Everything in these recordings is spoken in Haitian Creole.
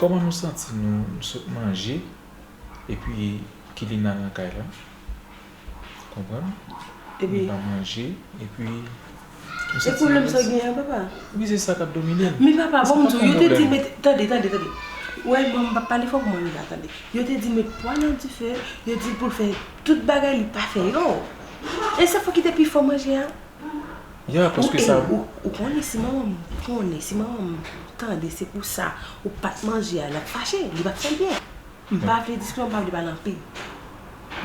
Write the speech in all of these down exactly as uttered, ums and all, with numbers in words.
Kòman nou santi nou, nou sot manje, epi Kilina nan kay la? Konprann? Epi nou pa manje, epi nou e santi pwoblèm sa w gen an, papa? Wi, se sa k ap domine l. Men papa, bon, m di w, yo te di met, tande, tande, tande. Wè, bon, m p ap pale fò pou mwen la, tande. Yo te di met pwa nan dife, yo di pou l fè tout bagay, li pa fè yo. E sa fò ki te pi fò manje a? Ya, paske sa. Ou, ou konnen si manman m konnen, si manman m tande, se pou sa ou pa t manje a, l ap fache, li p ap fè l byen. M pa vle diskisyon, m pa vle pale anpil.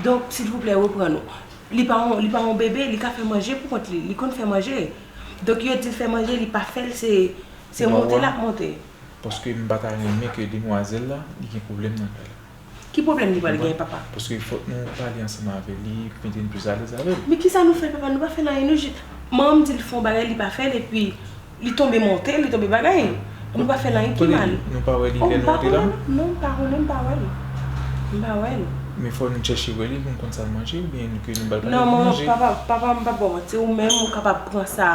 Donk, silvouplè, reprann ou. Li pa yon, li pa yon bebe, li ka fè manje pou kont li, li konn fè manje. Donk, yo di l fè manje, li pa fè l, se, se monte l ap monte. Paske m pa ta renmen ke demwazèl la, li gen pwoblèm nan kay la. Ki pwoblèm li pral gen, papa? Paske fòk nou pale ansanm avè li, mete n plis alèz avè l. Men kisa nou fè, papa? Nou pa fè l anyen, nou jis, manman m di l fè yon bagay, li pa fè l, epi li tonbe monte, li tonbe bagay. Nou pa fè l anyen ki mal. Nou pa wè li lè nou te la? Non, m pa konnen, m pa wè l. M pa wè l. Men fò nou chèche wè li pou n konn sa l manje, oubyen ke nou ba l bagay pou manje. Non, manman, papa, papa, m p ap ba w manti, ou menm ou kapab pran sa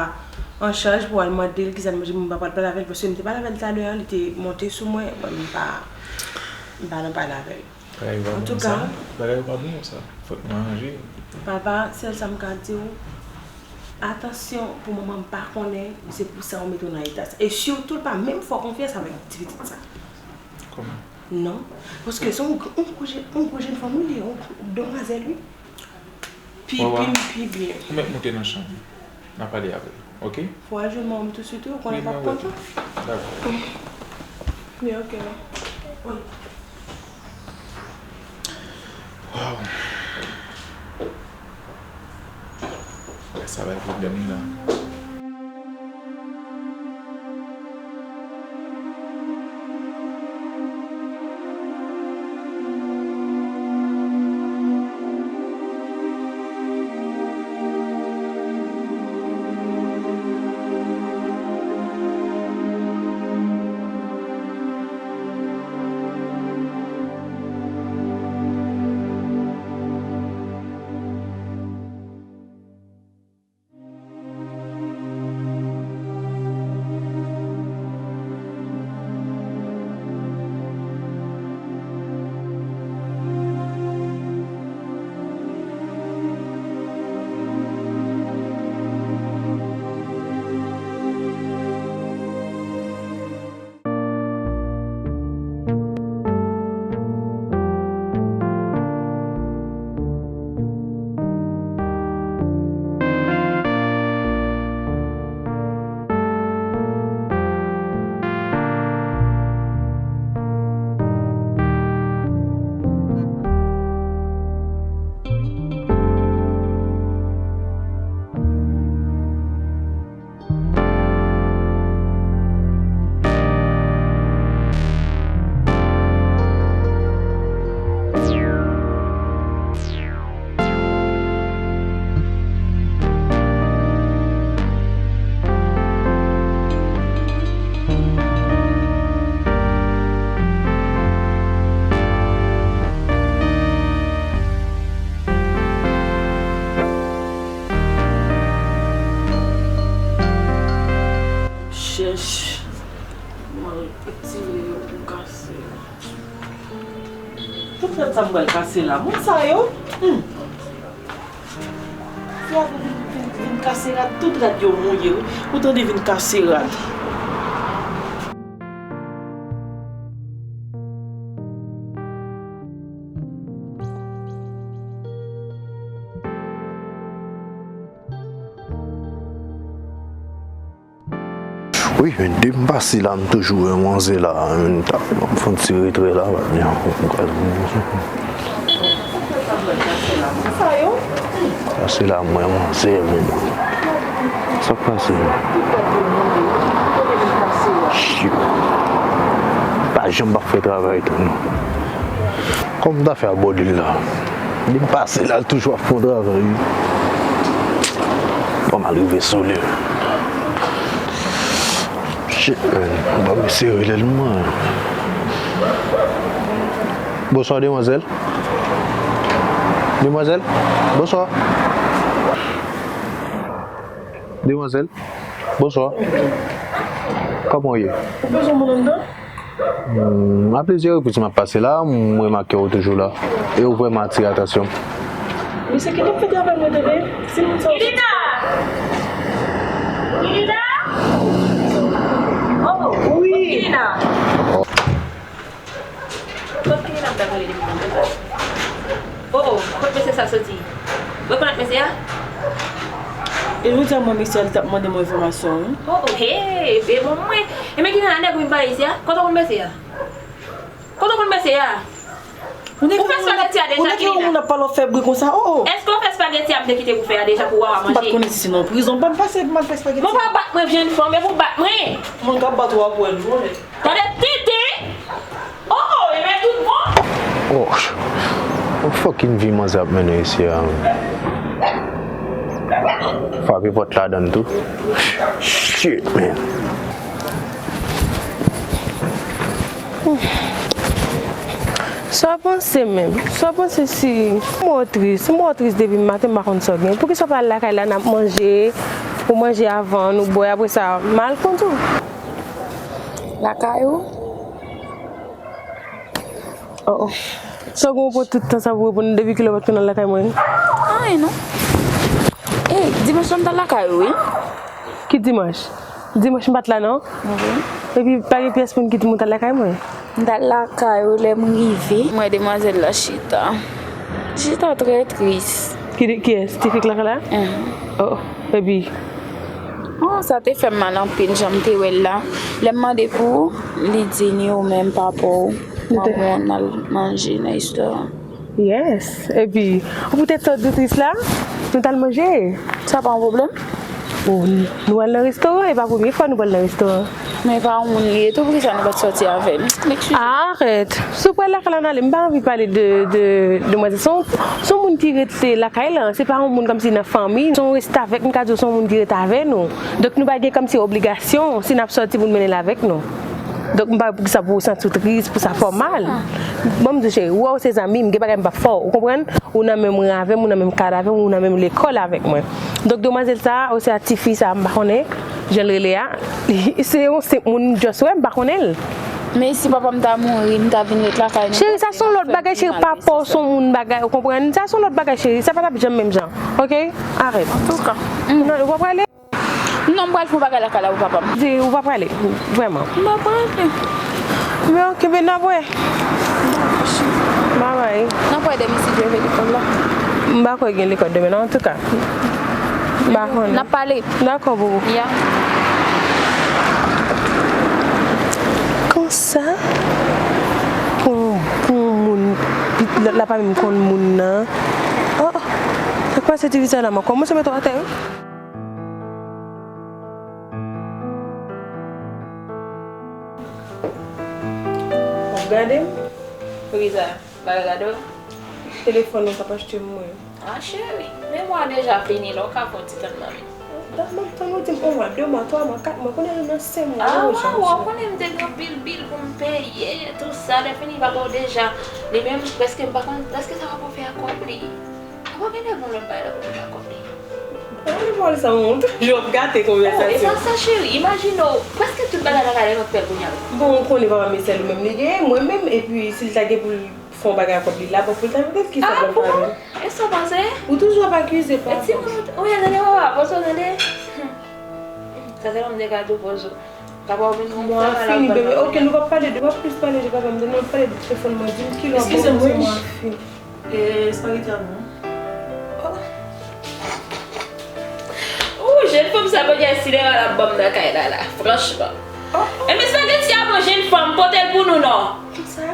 an chaj pou w al mande l kisa l manje, men m pa pral pale avè l, paske m te pale avè l talè a, li te monte sou mwen, mwen m pa, m pa nan pale avè l. Bagay yo pa bon konsa. Bagay yo pa bon konsa. Fòk nou aranje. Papa, sèl sa m ka di w, atansyon pou manman m pa konnen, se pou sa w mete w nan eta sa. E sitou l pa menm fè w konfyans avèk ti pitit sa. Kòman? Non. Paske se yon, yon gwo jèn, yon gwo jèn fanm li ye, yon demwazèl wi. Pi, pi, pi byen. Ou mèt moute nan chanm. N a pale avè l, oke? Fò w al jwenn manman m tousuit wi, ou konnen m ap kontan. Dakò. Wi, oke. Wi. Waw. Sa bay pwoblèm wi la. Chèch. Mwen retire yo pou kase yo. Tout rad sa m pral kase la. Moun sa yo? Hmm. Fè a vin, vin, vin kase rad, tout rad yo mouye wi. Ou tande vin kase rad. Wi, men depi m pase la, m toujou wè manzè la, men m ta, m fè yon ti retrè la, pa byen. Sa yo? Pase la, m wè manzè, men sa k pase? Shit. Pa janm pa fè travay tou, non. Kòman m ta fè abòde l la? Depi m pase la, l toujou ap fè yon travay wi. Bon, m al rive sou li. Shit, man. Ban m sere lèlman. Bonswa, demwazèl. Demwazèl, bonswa. Demwazèl, bonswa. Kòman w ye? Ou bezwen moun anndan? Hmm, a plizyè repriz m ap pase la, m remake w toujou la. E w vrèman atire atansyon m. Mesye, kite m fete avè mwen, tande. Si moun sa. Ilita! Ilita! Oh, wi. Ilita! Kot ki n ap gade depi tantò? Oh, oh, kot mesye sa soti? Ou rekonèt mesye a? E jodi a mwen mesye a li t ap mande mwen enfòmasyon, wi. Oh, oh, hey, be bon mwen. E men ki nan nèg ou vin pale isi a? Kote w konn mesye a? Kote w konn mesye a? Ou fè spageti a deja, Kilina? Ou nèk yon moun ap pale w fè bri konsa, oh, oh. Èske w fè spageti a m te kite pou fè a deja pou wawa manje? M pa t konnen si se nan prizon. Ban m pase, ban m fè spageti. Bon, pa bat mwen, jèn fanm, e pou bat mwen. Moun k ap bat ou ap wè l, yon lè. Tande tenten! Oh, oh, e men tout bon! Oh, yon fucking vi manzè ap mennen isi a. Frape pòt ladann tou. Shit, man. Sa w panse menm? Sa w panse si m wè w tris? M wè w tris depi maten, m pa konn sa w gen. Poukisa w pa al lakay la, n ap manje, ou manje avan, nou bwè, apre sa, m al konn tou. Lakay ou? Oh, oh. Sa w gen w pran tout tan sa pou reponn depi kilè w pa t konn al lakay mwen? Anyen non. E, dimanch la m t al lakay ou, wi. Ki dimanch? Dimanch m pa t la non. Epi pa gen pyès moun ki di m ou t al lakay mwen. M t al lakay ou, lè m rive, m wè demwazèl la chita. Chita trè tris. Ki, kiyès? Tifi k lakay la? Oh, epi? Oh, sa te fè m mal anpil jan m te wè l la. Lè m mande pou ou, li di ni ou menm papa w, manman w n al manje nan restoran. Yes. Epi, poutèt sa w di w tris la, nou t al manje. Sa pa yon pwoblèm? Oh, nou al nan restoran, e pa premye fwa nou pral nan restoran. Men e pa yon moun li ye tou, poukisa nou pa t sòti avè l? M eskize. Arèt. Si w pral lakay la, n ale. M pa anvi pale de, de, de demwazèl. Se yon, se yon moun ki rete lakay la. Se pa yon moun kòmsi nan fanmi. Se yon restavèk, m ka di w, se yon moun ki rete avè nou. Donk, nou pa gen kòmsi obligasyon, si n ap sòti pou n mennen l avèk nou. Donk, m pa wè poukisa pou w santi w tris, pou sa fè w mal. Ban m di w, cheri, ou wè w se zanmi m, gen bagay m p ap fè w, ou konprann? Ou nan menm ran avè m, ou nan menm kad avè m, ou nan menm lekòl avèk mwen. Donk, demwazèl sa a, oswa tifi sa a, m pa konnen, jan l rele a, se yon senp moun, m just wè, m pa konnen l. Men si papa m ta mouri, m ta vin ret lakay nou. Cheri, sa se yon lòt bagay, cheri, papa w se yon moun bagay, ou konprann? Sa se yon lòt bagay, cheri, sa pa t ap janm menm jan. Oke? Arèt. Antouka. Non, ou pa prale? Non, m pral fè yon bagay lakay la pou papa m. Di, ou pa prale, vrèman. M pa prale. Men oke, ben n ap wè. Bye bye. N ap wè demen si Dye vle lekòl la. M pa kwè gen lekòl demen non, antouka. M pa konnen. N ap pale. Dakò, boo. Ya. Konsa, pou, pou moun, lòt la pa menm konn moun nan. Oh, oh. Sa k pase ti fi sa la, m kòmanse met w atè, wi. W ap gade m? Pou ki sa? Bagay gade w? Telefòn ou t ap achte m mwen. Ah, cheri, men mwa deja fini la, w ka fè yon ti tann manmi. Dat m ap tann ou di m yon mwa, de mwa, twa mwa, kat mwa, kounye a nou nan senk mwa. Ah, wi, w konnen m te gen anpil bil pou m peye, tou sa, lè fini, papa w deja, li menm, prèske m pa konn, prèske sa papa w fè a kòb li. Papa w gen de bon lòt bagay la pou m fè a kòb li. Mwen, mwen sa wont. Jan w ap gate konvèsasyon. Oh, e pa sa, cheri. Imajine w, prèske tout bagay lakay la, nou ap fè l kounye a. Bon, ou konnen papa m se sèl ou menm li genyen, mwen menm, epi si l ta gen pou l fè yon bagay ak kòb li, l ap ofri l, sa vle di ki sa pral fè. Ah bon? E sa w panse? Ou toujou ap akize papa. E timoun, ou, ou tande papa, poze w tande. Sa se lè m te ka tou poze w. Papa w vin yon mwa fini, bebe. Oke, nou p ap pale de, nou p ap plis pale de papa m, nou ap pale de telefòn mwen, di m kilè w ap bon pou mwa fini. E, espageti a bon. Oh. Ou, jèn fanm sa pa gen sinema l ap ban m nan kay la, la, franchman. Oh, oh. E men espageti a bon, jèn fanm, pote l pou nou, non. Kisa?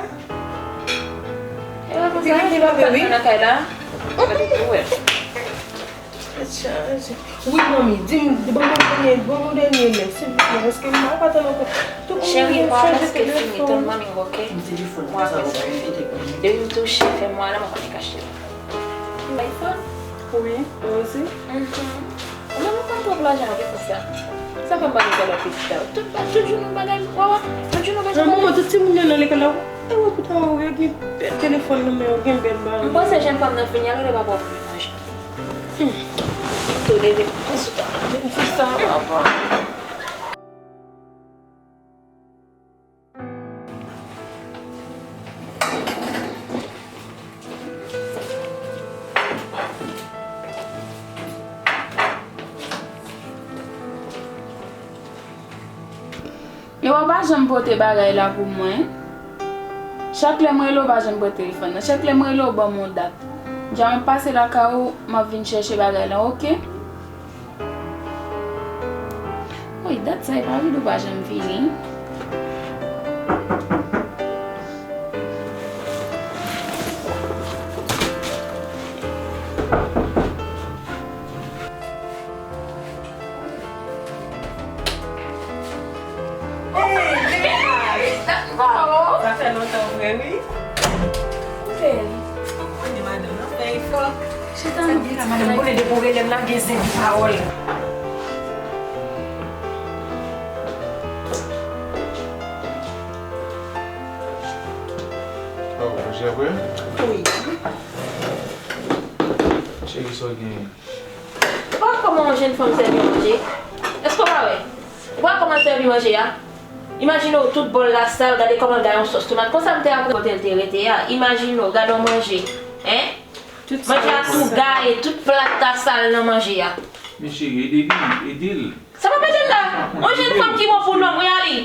E pa konsa, jèn fanm nan kay la. Gade pou wè. Tèt chaje. Wi, manmi, di m, ban m yon dènye, ban m yon dènye lè, silvouplè, paske m pa ka tann ankò. Tout moun gen chanje telefòn. Cheri, mwa prèske fini, tann manmi w, oke? Mwa prèske fini. Depi m touche, fè mwa la, m ap annik achte l. iPhone? Wi, mwen osi. Mhm. Ou menm ou konn twòp lajan nan pitit sa. Sa fè m pa gen kè lòt pitit la. Tout, tout jounen bagay, wawa, tout jounen bezwen bagay. Manman, tout timoun yo nan lekòl la, e wè poutan yo gen bèl telefòn nan men yo, gen bèl bagay. M panse jèn fanm nan fini, alò lè papa w vin manje. Hmm. Tou leve, pran sou ta. Menm si sa, papa. Ewa, w pa janm pote bagay la pou mwen. Chak lè m rele w, w pa janm pran telefòn nan. Chak lè m rele w, w ban m yon dat. Dja m ap pase lakay ou, m ap vin chèche bagay lan, oke? Woy, dat sa, e pa vide w pa janm vini. Hey, Léa! Sa fè lontan vre, wi. Ou fè? Ou konnen madanm nan fè efò. Chita nou pitit. Madanm konnen depi w rele m la, gen zen di pawòl. Oh, manje apre? Wi. Cheri, sa w genyen? Ou pa wè kòman yon jenn fanm sèvi manje? Èske w pa wè? Ou pa wè kòman l sèvi manje a? Imajine w, tout bòl la sal, gade kòman l gaye yon sòs tomat. Konsa m te aprann kote l te rete a. Imajine w, gade yon manje. Hein? Manje a tou gaye, tout plat la sal nan manje a. Men cheri, ede li, ede l. Sa p ap ede l la. Yon jenn fanm ki bon pou nonm, wi, a li.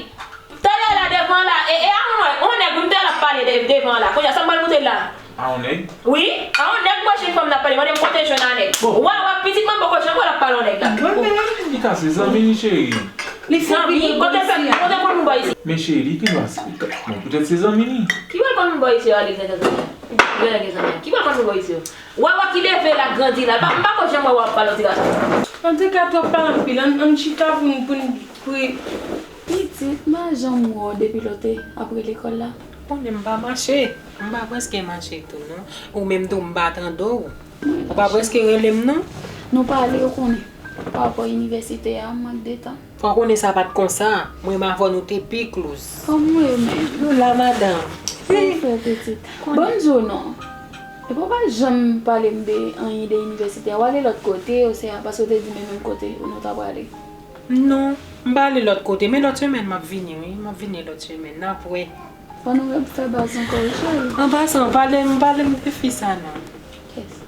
Talè la devan la, e, e a yon, yon nèg, wi, m te la pale de, devan la. Kounye a, sa m pral montre l la? A yon nèg? Wi, a yon nèg, mwen, jenn fanm n ap pale, mande m kote jwenn a nèg. Bon. Wa, wa, pitit mwen, poko janm wè l ap pale yon nèg la. Mwen menm. Li ka se zanmi li, cheri. Li se zanmi, kote fè, kote konn moun bò isi? Men cheri, li gen dwa se, bon, petèt se zanmi li. Ki pral konn moun bò isi yo, Alex, gen zanmi? Gen zanmi. Ki pral konn moun bò isi yo? Wa, wa ki leve la, grandi la, m pa, m pa ko janm wè w ap pale yon ti gason. Antouka, twòp pale anpil, ann, ann chita pou n, pou n, pou Pitit, m pa janm wè w depi lè w te apre lekòl la. Konnen m pa mache. M pa prèske mache tou, non. Ou menm tou, m pa tande w. Ou pa prèske rele m, non. Nou pale, ou konnen. Pa rapò inivèsite a, mank de tan. Fò w konnen sa pa t konsa. Mwen menm avè w, nou te pi close. Kòman w ye menm? Nou la, madanm. Kòman w fè, pitit? Konnen. Bon, m di w non. Epi w pa janm pale m de anyen de inivèsite a. W ale lòt kote, osea, paske w te di men menm kote nou ta prale. Non, m pa ale lòt kote, men lòt semèn m ap vini, wi. M ap vini lòt semèn, n ap wè. Fò nou fè baz ankò, wi, cheri. An pasan, pale m, pale m de fi sa non. Kiyès?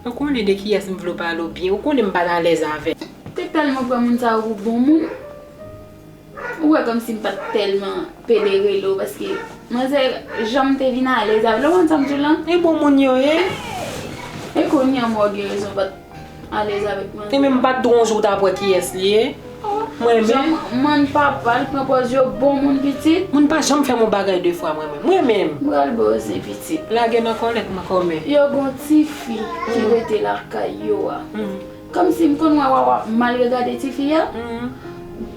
Ou konnen de kiyès m vle w pale w byen, ou konnen m pa t alèz avè l. Te tèlman pran moun sa yo pou bon moun. Ou wè kòmsi m pa t tèlman pede rele w, paske manzè, jan m te vin alèz avè l, ou konn sa m di w lan? E bon moun yo ye. E kounye a m wè w gen rezon, w pa t alèz avèk manzè. E menm m pa t di w yon jou w t ap wè kiyès li ye. Oh, mwen menm. Jan manman papa l pran pòz yo bon moun pitit. Moun pa janm fè m yon bagay de fwa mwen menm. Mwen menm. M pral ba w zen pitit. Lage nan kòlèt mwen kòmè. Yo gon tifi ki rete lakay yo a. Kòmsi m konn wè w ap mal regade tifi a.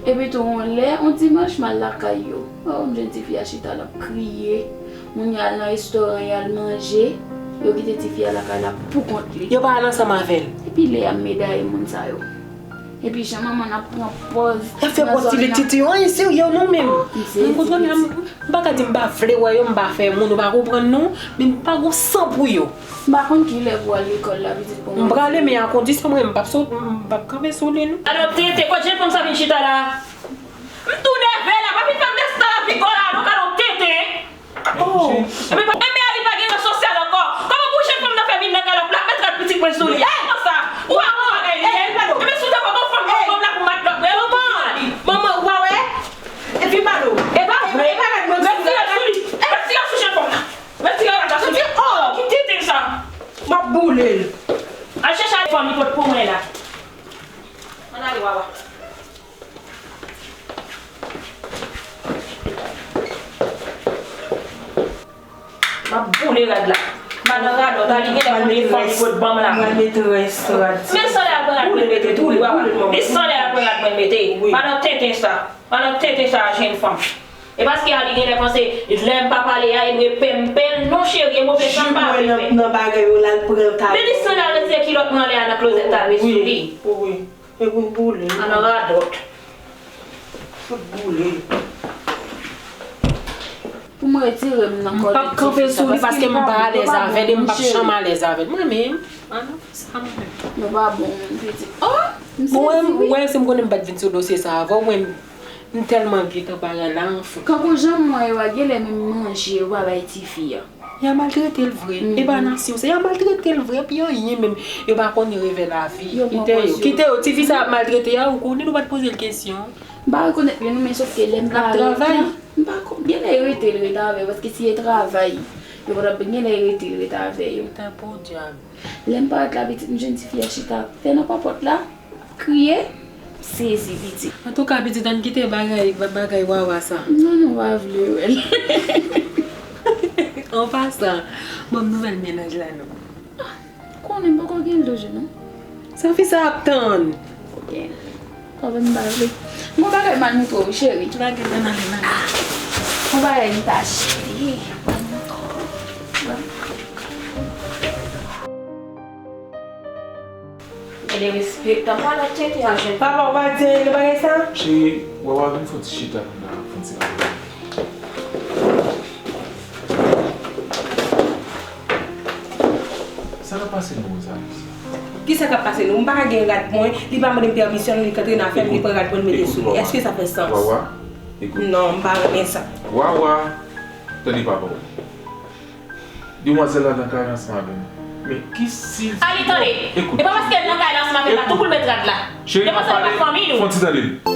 Epi tou yon lè, yon dimanch, m al lakay yo. Oh, m jwenn tifi a chita, l ap kriye. Moun yo al nan restoran, y al manje. Yo kite tifi a lakay la pou kont li. Yo pa al ansanm avè l. Epi Lea, m medaye moun sa yo. Epi jan manman n ap pran pòz. Y ap fè pòz ti lit titi yo, anyen serye non menm. M serye. M konn konnen m, m pa ka di m pa vle wè yo, m pa fè moun, ou pa konprann non, men m pa gon san pou yo. M pa konn kilè pou al lekòl la, pitit pou mwen. M prale, men a kondisyon mwen, m p ap sot, m p ap kanpe sou li non. Alò, tenten, kot jenn fanm sa vin chita la? M tou nève la, pa vin fè m destan la, pigo la, non, alò, tenten. Oh. Ebyen, pa, ebyen, li pa gen ran sosyal ankò. Kòman pou jenn fanm nan fè vin nan kay la pou l ap met rad pitit mwen sou li? Hey, konsa, ou pa konn bagay li ye? Ebyen, si w te konn yon fanm, yon fanm la pou mat lòt, men ou konn li. Manman, ou pa wè? Epi pa nou. E pa vre. E pa rad mwen sou li. Retire sou li. Retire sou jenn fanm nan. Retire rad la sou li. Oh, ki tenten sa. M ap boule l. Al chèche al fanm li pot pou mwen la. Ann ale, Wawa. M ap boule rad la. Madan radòt, a li genlè konnen fanm li pot ban m la. Mwen met rès rad. Men san lè al pran rad mwen mete tou, wi, Wawa. Men san lè al pran rad mwen mete. Madan tenten sa. Madan tenten sa a jenn fanm. E paske a li genlè panse, lè m pa pale a, e dwe pè m pè l. Non, cheri, e move sa m pa vle fè. Nan bagay yo, l al pran ta. Men li san lè al retire kilòt mwen anlè a nan klozèt la, al met sou li. Wi, wi. Epi m boule l. Ala radòt. Fout boule l. Pou m retire m nan kò de ti fi sa, paske m pa bon, yo pa bon moun, cheri. M p ap kanpe sou li paske m pa alèz avè l e m p ap janm alèz avè l. Mwen menm, an nou fè sa mwen menm. Yo pa bon moun, pitit. Oh, m sezi wi. Mwen, mwen, si m konnen m pa t vin sou dosye sa a avè w, mwen, m tèlman gentan bagay la, anfen. Kankou jan m wè yo a, genlè menm manje yo pa bay tifi a. Y a maltrete l vre. E pa nasyon sa, y a maltrete l vre, epi anyen menm. Yo pa konn revè lavi. Kite yo, kite yo. Tifi sa ap maltrete a, ou konnen nou pa t poze l kesyon. M pa rekonèt li non, men sofke lè m parèt la, m pa konn, genlè rete l ret avè yo, paske si e travay, yo pa t ap, genlè rete l ret avè yo. Gentan podyab. Lè m parèt la, pitit, m jwenn tifi a chita atè nan pòpòt la, ap kriye, m sezi, pitit. Antouka, pitit, ann kite bagay, bagay wawa sa. Non, non, m pa vle wè l. An pasan, ban m nouvèl mennaj la non. Konnen m poko gen l toujou non. Sa fi sa ap tann? Ok. Papa m pa vle. M gon bagay m al montre w wi cheri. Lage l nan men m. Gon bagay m ta achte. Gen de respektan pa lòt tenten al jwenn. Papa, w pa di anyen nan bagay sa? Cheri, wawa vin fon ti chita pou n fon ti pale. Sa k ap pase nou konsa, Lisa? Kisa k ap pase nou? M pa ka gen rad mwen, li pa mande m pèmisyon, li k antre nan afè m, li pran rad mwen, li mete sou li. Èske sa fè sans? Wawa, ekout. Non, m pa renmen sa. Wawa, tande papa w. Demwazèl la nan kay la ansanm avè m. Men ki si... Ale, tande. Ekout. E pa paske l nan kay la ansanm avè m la, tou pou l met rad la. Cheri, m ap pale. Fon ti tande l.